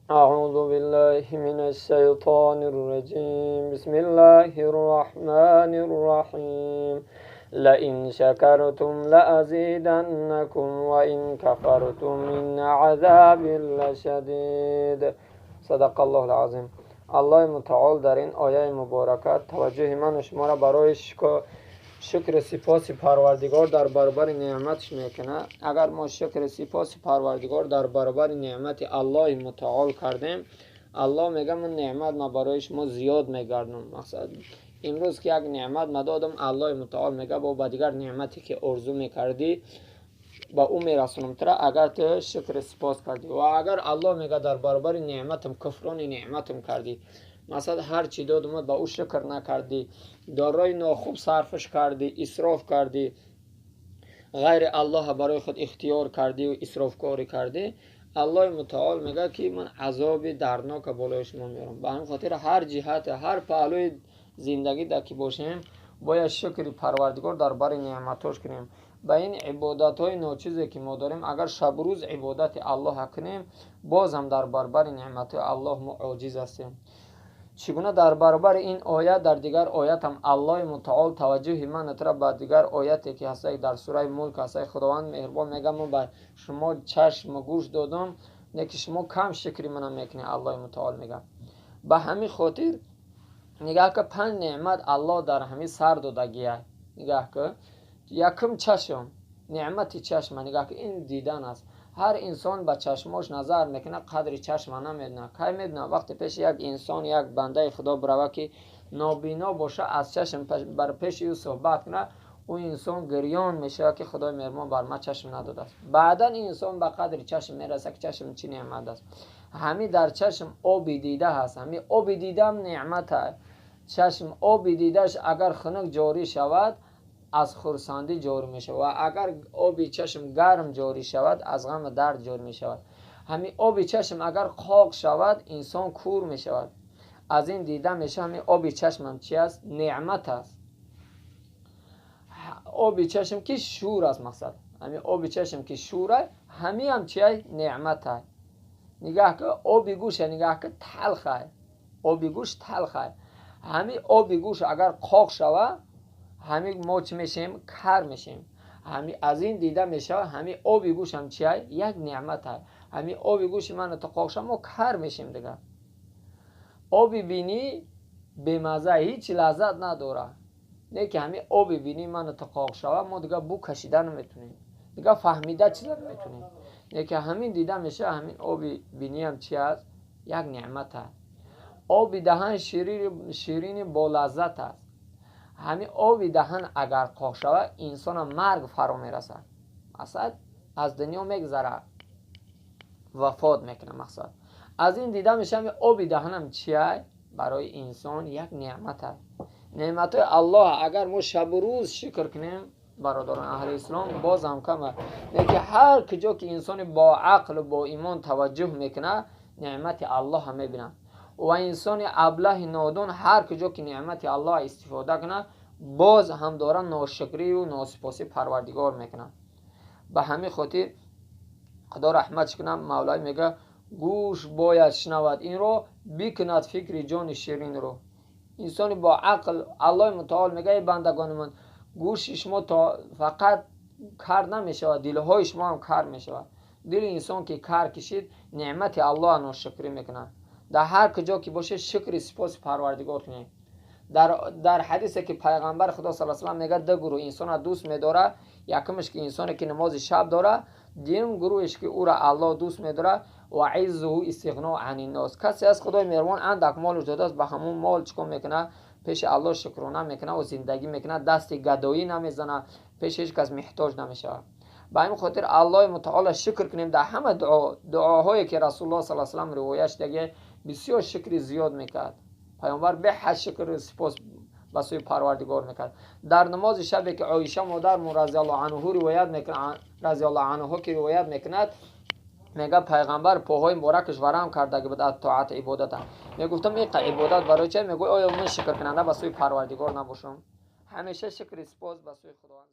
أعوذ بالله من الشيطان الرجيم. بسم الله الرحمن الرحيم. لئن شكرتم لأزيدنكم وإن كفرتم إن عذابي لشديد. صدق الله العظیم. الله متعال در این آیه مبارکه توجه من و شما را برای شکر سپاس پروردگار در برابر نعمتش میکنه. اگر ما شکر سپاس پروردگار در برابر نعمت الله متعال کردیم، الله میگه من نعمت ما برای شما زیاد میگردم. مقصد امروز که یک نعمت ما دادم، الله متعال میگه با دیگر نعمتی که ارزو میکردی با او میرسونم ترا اگر تو شکر سپاس کردی. و اگر الله میگه در برابر نعمتم کفران نعمتم کردی، مثلا هر چی دادم با او شکر نکردی، دارای ناخوب صرفش کردی، اسراف کردی، غیر الله برای خود اختیار کردی و اسراف کاری کردی، الله متعال میگه که من عذاب دردناک بالای شما میارم. به همین خاطر هر جهت، هر پهلوی زندگی در که باشیم باید شکر پروردگار در بر نعمتاش کنیم. به این عبادت های ناچیزی که ما داریم، اگر شب روز عبادت الله کنیم، باز هم در برابر نعمت الله ما عاجز هستیم. چگونه در برابر این آیت، در دیگر آیت هم الله متعال توجه من تر به دیگر آیتی که هست در سوره ملک هست، خداوند مهربان میگه من به شما چشم و گوش دادم، نه که شما کم شکری منم میکنی. الله متعال میگه به همین خاطر نگاه که پنج نعمت الله در همین سر دادگیه. نگاه که یکم چشم، نعمت چشم، نگاه که این دیدن است. هر انسان به چشماش نظر میکنه، قدر چشم نمیدونه. کی میدونه؟ وقتی پیش یک انسان، یک بنده خدا بروه که نابینا باشه، از چشم بر پیش او صحبت کنه، او انسان گریان میشه که خدای مهربان بر ما چشم نداده است. بعدا این انسان به قدر چشم میرسه که چشم چی نعمت است. همی در چشم آب دیده هست، همی آب دیده هم نعمت است. چشم آب دیدهش اگر خنک جاری شود از خرسندی جاری می شود، و اگر آب چشم گرم جاری شود از غم درد جاری می شود. همین آب چشم اگر خاک شود انسان کور می شود. از این دیده میشه همین آب چشم هم چی است؟ نعمت است. آب چشم که شور است، مقصد همین آب چشم که شور است، همین هم چی است؟ نعمت است. نگاه که آب گوش، نگاه که تلخ است، آب گوش تلخ است. همین آب گوش اگر خاک شود همین ما چی میشیم؟ کر میشیم. همین از این دیده میشه همین آب گوش هم چیه؟ یک نعمت هست. همین آب گوش من تو خاک شد ما کر میشیم دیگه. آب بینی به مزه هیچ لذت نداره، نه که همین آب بینی من تو خاک شد ما دیگه بو کشیدن نمیتونیم، دیگه فهمیده چیزا نمیتونیم. نه که همین دیده میشه همین آب بینی هم چی است؟ یک نعمت هست. آب دهن شیرین با لذت است. همین آب دهن اگر خاک شود انسان مرگ فرا میرسد، مقصد از دنیا میگذره، وفات میکنه. مقصد از این دیده میشه همین آب دهن هم چیه؟ برای انسان یک نعمت است. نعمت الله اگر ما شب و روز شکر کنیم برادران اهل اسلام باز هم کمه. نه که هر کجا که انسان با عقل و با ایمان توجه میکنه نعمت الله هم میبینه، و انسان ابله نادون هر کجا که نعمت الله استفاده کنه باز هم داره ناشکری و ناسپاسی پروردگار میکنه. به همین خاطر خدا رحمتش کنه، مولای میگه گوش باید شنود این رو، بکند فکر جان شیرین رو. انسان با عقل، الله متعال میگه ای بندگان من، گوش شما تا فقط کر نمیشود، دلهای شما هم کر میشود. دل انسان که کر کشید نعمت الله ناشکری میکنه. در هر کجا که باشه شکر سپاس پروردگار کنید. در حدیثی که پیغمبر خدا صلی الله علیه و سلم میگه دو گروه انسان را دوست میداره، یکمش که انسانی که نماز شب داره، دیم گروهش که او را الله دوست میداره و عزه استغنا عن الناس. کسی از خدای مهربان اندک مالش داده است، به همون مال چیکار میکنه؟ پیش الله شکرانه میکنه و زندگی میکنه، دست گدایی نمیزنه، پیش هیچ کس محتاج نمیشه. به این خاطر الله متعال شکر کنیم در همه دعاهایی که رسول الله صلی الله علیه و سلم روایت دیگه بسیار شکر زیاد میکرد. پیامبر به حد شکر سپاس به سوی پروردگار میکرد. در نماز شب که عایشه مادر رضی الله عنها روایت میکند، رضی الله عنها که روایت میکند، میگه پیغمبر پاهای مبارکش ورم کرده بود از طاعت عبادت. میگفتم این عبادت برای چه؟ میگه آیا من شکر کننده به سوی پروردگار نباشم؟ همیشه شکر سپاس به سوی خداوند.